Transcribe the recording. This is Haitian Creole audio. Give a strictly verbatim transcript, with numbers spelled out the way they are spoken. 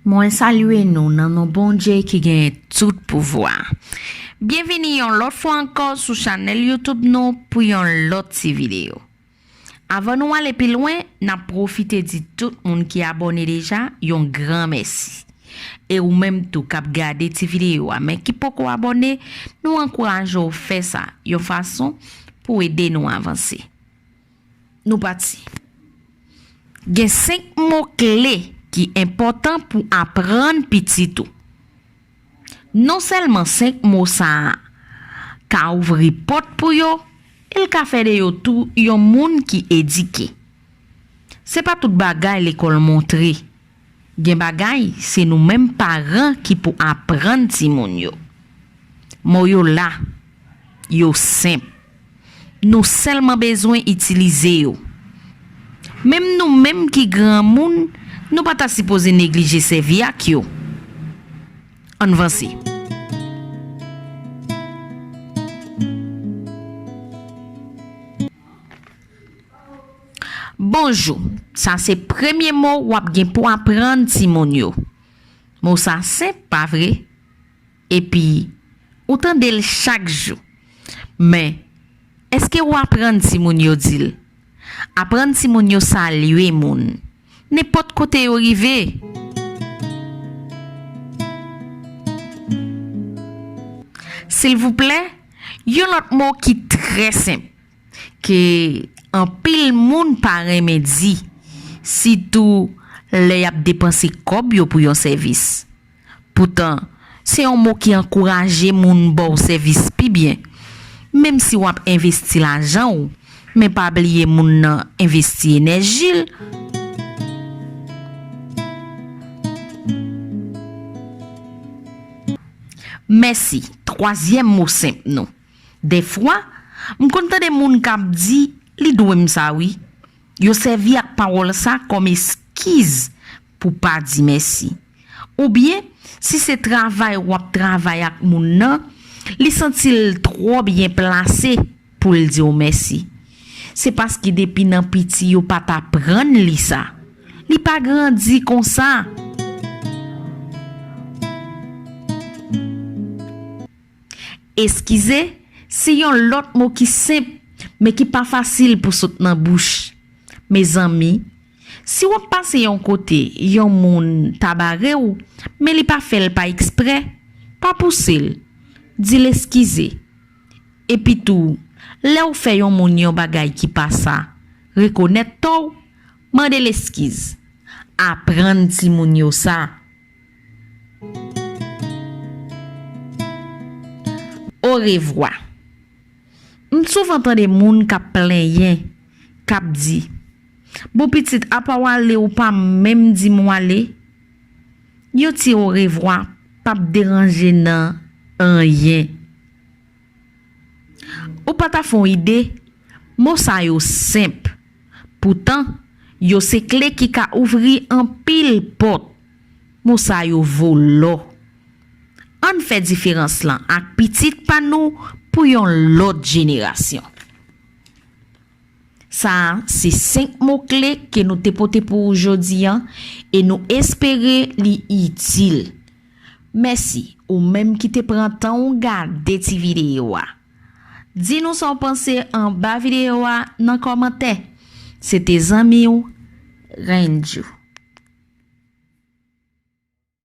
Mwen salye nou nan non Bondye ki genyen tout pouvwa. Byenvini yon lòt fwa ankò sou chanèl YouTube nou pou yon lòt ti videyo. Avan nou ale pi lwen, n ap pwofite di tout moun ki abòne deja yon gran mèsi. E ou menm tou k ap gade ti videyo a, men ki poko abòne, nou ankouraje w fè sa yon fason pou ede nou avanse. Nou pati. Gen senk mo kle ki enpòtan pou aprann pitit ou. Non sèlman senk mo sa a ka ouvri pòt pou yo, e l ka fè de yo tou yon moun ki edike. Se pa tout bagay lekòl montre. Gen bagay, se nou menm paran ki pou aprann timoun yo. Mo yo la, yo senp. Nou sèlman bezwen itilize yo. Menm nou menm ki granmoun, nou pa ta sipoze neglije sèvi ak yo. Ann vanse. Bonjou. Sa se premye mo w ap gen pou aprann timoun yo. Mo sa senp, pa vre? Epi, ou tande l chak jou. Men, èske w aprann timoun yo di l? Aprann timoun yo salye moun, nenpòt kote yo rive. Silvouplè, yon lòt mo ki trè senp, ke anpil moun pa renmen di, sitou lè y ap depanse kòb yo pou yon sèvis. Poutan, se yon mo ki ankouraje moun ba w sèvis pi byen. Menm si w ap envesti lajan w, men pa bliye moun nan envesti enèji l. Mèsi, twazyèm mo senp nou. Dèfwa, m konn tande moun k ap di, "Li dwe m sa wi." Yo sèvi ak pawòl sa kòm eskiz pou pa di mèsi. Oubyen, si se travay w ap travay ak moun nan, li santi l twò byen plase pou l di w mèsi. Se paske depi nan piti yo pa t aprann li sa. Li pa grandi konsa. Eskize, se yon lòt mo ki senp, men ki pa fasil pou sot nan bouch. Mezanmi, si w ap pase yon kote, yon moun ta bare w, men li pa fè l pa eksprè, pa pouse l. Di l eskize. Epitou, lè w fè yon moun yon bagay ki pa sa, rekonèt tò w, mande l eskiz. Aprann timoun yo sa. Orevwa. M souvan tande moun k ap plenyen, k ap di, "Bon pitit, apa w ale, ou pa menm di m w ale?" Yon ti orevwa p ap deranje nan anyen. Ou pa ta fè w ide, mo sa yo senp. Poutan, yo se kle ki ka ouvri anpil pòt. Mo sa yo vo lò. Ann fè diferans lan ak pitit pa nou pou yon lòt jenerasyon. Sa a se senk mo kle ke nou te pote pou ou jodi a, e nou espere li itil. Mèsi, ou menm ki te pran tan w gade ti videyo a. Di nou sa w panse anba videyo a nan kòmantè. Se te zanmi w, Renjou.